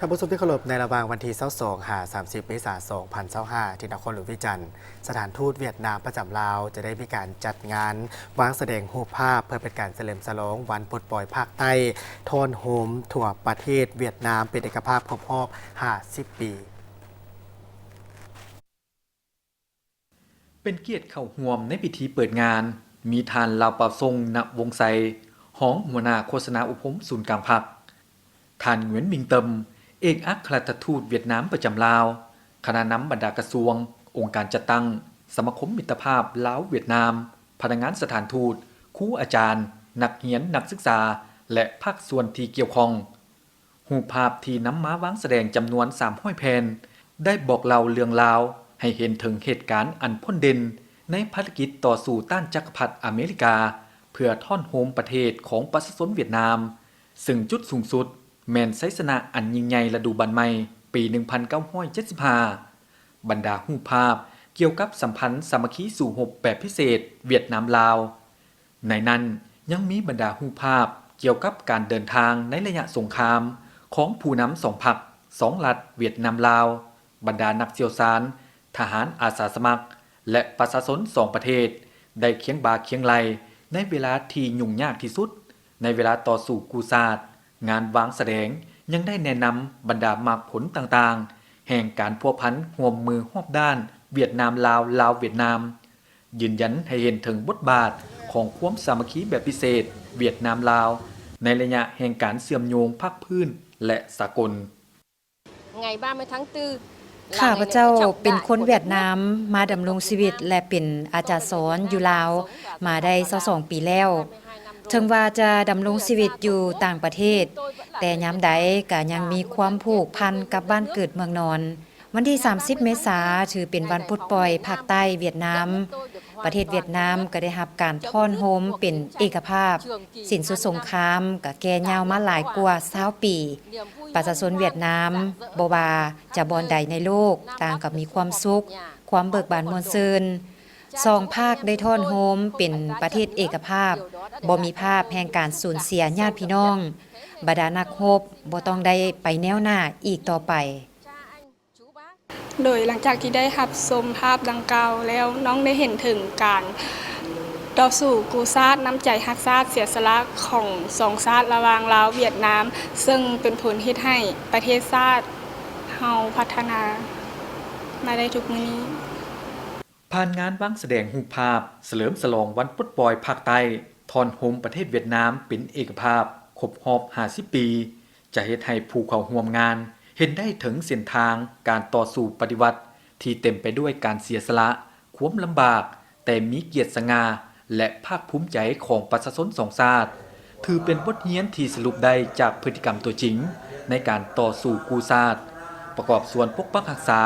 ທ່ານຜູ້ຊົມທີ່ເຄົາລົບ, ໃນລະຫວ່າງວັນທີຊາວສອງຫາສາມສິບ ເມສາ ສອງພັນຊາວຫ້າ ທີ່ນະຄອນຫຼວງວຽງຈັນ, ສະຖານທູດຫວຽດນາມປະຈຳລາວຈະໄດ້ມີການຈັດງານວາງສະແດງຮູບພາບ ເພື່ອເປັນການສະເຫຼີມສະຫຼອງວັນປົດປ່ອຍພາກໃຕ້ ທ່ອນໂຮມທົ່ວປະເທດຫວຽດນາມເປັນເອກະພາບຄົບຮອບຫ້າສິບປີ. ເປັນກຽດເຂົ້າຮ່ວມໃນພິທີເປີດງານ ມີທ່ານ ລາວປາວຊົງ ນະວົງໄຊ ຮອງຫົວໜ້າໂຄສະນາອົບຮົມສູນກາງພັກ, ທ່ານ ຫງວຽນ ມິງເຕີມ ເອກອັກຄະລັດຖະທູດຫວຽດນາມປະຈຳລາວ, ຄະນະນຳບັນດາກະຊວງ, ອົງການຈັດຕັ້ງ, ສະມາຄົມມິດຕະພາບລາວ-ຫວຽດນາມ, ພະນັກງານສະຖານທູດ, ຄູອາຈານ, ນັກຮຽນ, ນັກສຶກສາ ແລະ ພາກສ່ວນທີ່ກ່ຽວຂ້ອງ. ຮູບພາບທີ່ນຳມາວາງສະແດງຈຳນວນສາມຮ້ອຍແຜ່ນ ໄດ້ບອກເລົ່າເລື່ອງລາວໃຫ້ເຫັນເຖິງເຫດການອັນພົ້ນເດັ່ນໃນພາລະກິດຕໍ່ສູ້ຕ້ານຈັກກະພັດອາເມລິກາ ເພື່ອທ້ອນໂຮມປະເທດຂອງປະຊາຊົນຫວຽດນາມ, ເຊິ່ງຈຸດສູງສຸດແມ່ນໄຊຊະນະອັນຍິ່ງໃຫຍ່ລະດູບານໃໝ່ປີໜຶ່ງພັນເກົ້າຮ້ອຍເຈັດສິບຫ້າ, ບັນດາຮູບພາບກ່ຽວກັບສຳພັນສາມັກຄີສູ້ຮົບແບບພິເສດຫວຽດນາມ-ລາວ. ໃນນັ້ນຍັງມີບັນດາຮູບພາບກ່ຽວກັບການເດີນທາງໃນໄລຍະສົງຄາມຂອງຜູ້ນຳສອງພັກ, ສອງລັດ ຫວຽດນາມ-ລາວ, ບັນດານັກຊ່ຽວຊານ, ທະຫານອາສາສະໝັກ ແລະ ປະຊາຊົນສອງປະເທດ ໄດ້ຄຽງບ່າຄຽງໄຫຼ່ໃນເວລາທີ່ຫຍຸ້ງຍາກທີ່ສຸດໃນເວລາຕໍ່ສູ້ກູ້ຊາດ. ງານວາງສະແດງຍັງໄດ້ແນະນຳບັນດາໝາກຜົນຕ່າງໆ ແຫ່ງການພົວພັນຮ່ວມມືຮອບດ້ານຫວຽດນາມ-ລາວ, ລາວ-ຫວຽດນາມ, ຢືນຢັນໃຫ້ເຫັນເຖິງບົດບາດຂອງຄວາມສາມັກຄີແບບພິເສດຫວຽດນາມ-ລາວ ໃນໄລຍະແຫ່ງການເຊື່ອມໂຍງພາກພື້ນ ແລະ ສາກົນ. ຂ້າພະເຈົ້າເປັນຄົນຫວຽດນາມ ມາດຳລົງຊີວິດ ແລະ ເປັນອາຈານສອນຢູ່ລາວມາໄດ້ຊາວສອງປີແລ້ວ. ເຖິງວ່າຈະດຳລົງຊີວິດຢູ່ຕ່າງປະເທດ, ແຕ່ຍາມໃດກະຍັງມີຄວາມຜູກພັນກັບບ້ານເກີດເມືອງນອນ. ວັນທີສາມສິບ ເມສາ ຖືເປັນວັນປົດປ່ອຍພາກໃຕ້ຫວຽດນາມ. ປະເທດຫວຽດນາມກໍໄດ້ຮັບການທ້ອນໂຮມເປັນເອກະພາບ, ສິ້ນສຸດສົງຄາມກໍແກ່ຍາວມາຫຼາຍກວ່າຊາວປີ. ປະຊາຊົນຫວຽດນາມ ບໍ່ວ່າຈະບ່ອນໃດໃນໂລກ, ຕ່າງກໍມີຄວາມສຸກ, ຄວາມເບີກບານມ່ວນຊື່ນ. ສອງພາກໄດ້ທ້ອນໂຮມເປັນປະເທດເອກະພາບ, ບໍ່ມີພາບແຫ່ງການສູນເສຍຍາດພີ່ນ້ອງ. ບັນດານັກຮົບບໍ່ຕ້ອງໄດ້ໄປແນວໜ້າອີກຕໍ່ໄປ. ໂດຍຫຼັງຈາກທີ່ໄດ້ຮັບຊົມພາບດັ່ງກ່າວແລ້ວ, ນ້ອງໄດ້ເຫັນເຖິງການຕໍ່ສູ້ກູ້ຊາດ, ນ້ຳໃຈຮັກຊາດ, ເສຍສະຫຼະຂອງສອງຊາດລະຫວ່າງລາວຫວຽດນາມ, ເຊິ່ງເປັນຜົນເຮັດໃຫ້ປະເທດຊາດເຮົາພັດທະນາມາໄດ້ທຸກມື້ນີ້. ຜ່ານງານວາງສະແດງຮູບພາບສະເຫຼີມສະຫຼອງວັນປົດປ່ອຍພາກໃຕ້, ທ່ອນໂຮມປະເທດຫວຽດນາມເປັນເອກະພາບຄົບຮອບຫ້າສິບປີ, ຈະເຮັດໃຫ້ຜູ້ເຂົ້າຮ່ວມງານເຫັນໄດ້ເຖິງເສັ້ນທາງການຕໍ່ສູ້ປະຕິວັດທີ່ເຕັມໄປດ້ວຍການເສຍສະຫຼະ, ຄວາມລຳບາກ, ແຕ່ມີກຽດສະຫງ່າ ແລະ ພາກພູມໃຈຂອງປະຊາຊົນສອງຊາດ, ຖືເປັນບົດຮຽນທີ່ສະຫຼຸບໄດ້ຈາກພຶດຕິກຳຕົວຈິງໃນການຕໍ່ສູ້ກູ້ຊາດ, ປະກອບສ່ວນປົກປັກຮັກສາ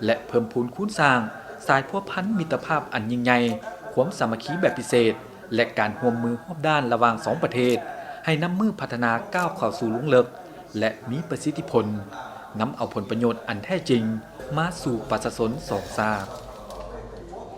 ແລະ ເພີ່ມພູນຄູນສ້າງສາຍພົວພັນມິດຕະພາບອັນຍິ່ງໃຫຍ່, ຄວາມສາມັກຄີແບບພິເສດ ແລະ ການຮ່ວມມືຮອບດ້ານລະຫວ່າງສອງປະເທດ ໃຫ້ນຳມືພັດທະນາກ້າວເຂົ້າສູ່ລົງເລິກ ແລະ ມີປະສິດທິຜົນ, ນຳເອົາຜົນປະໂຫຍດອັນແທ້ຈິງມາສູ່ປະຊາຊົນສອງຊາດ.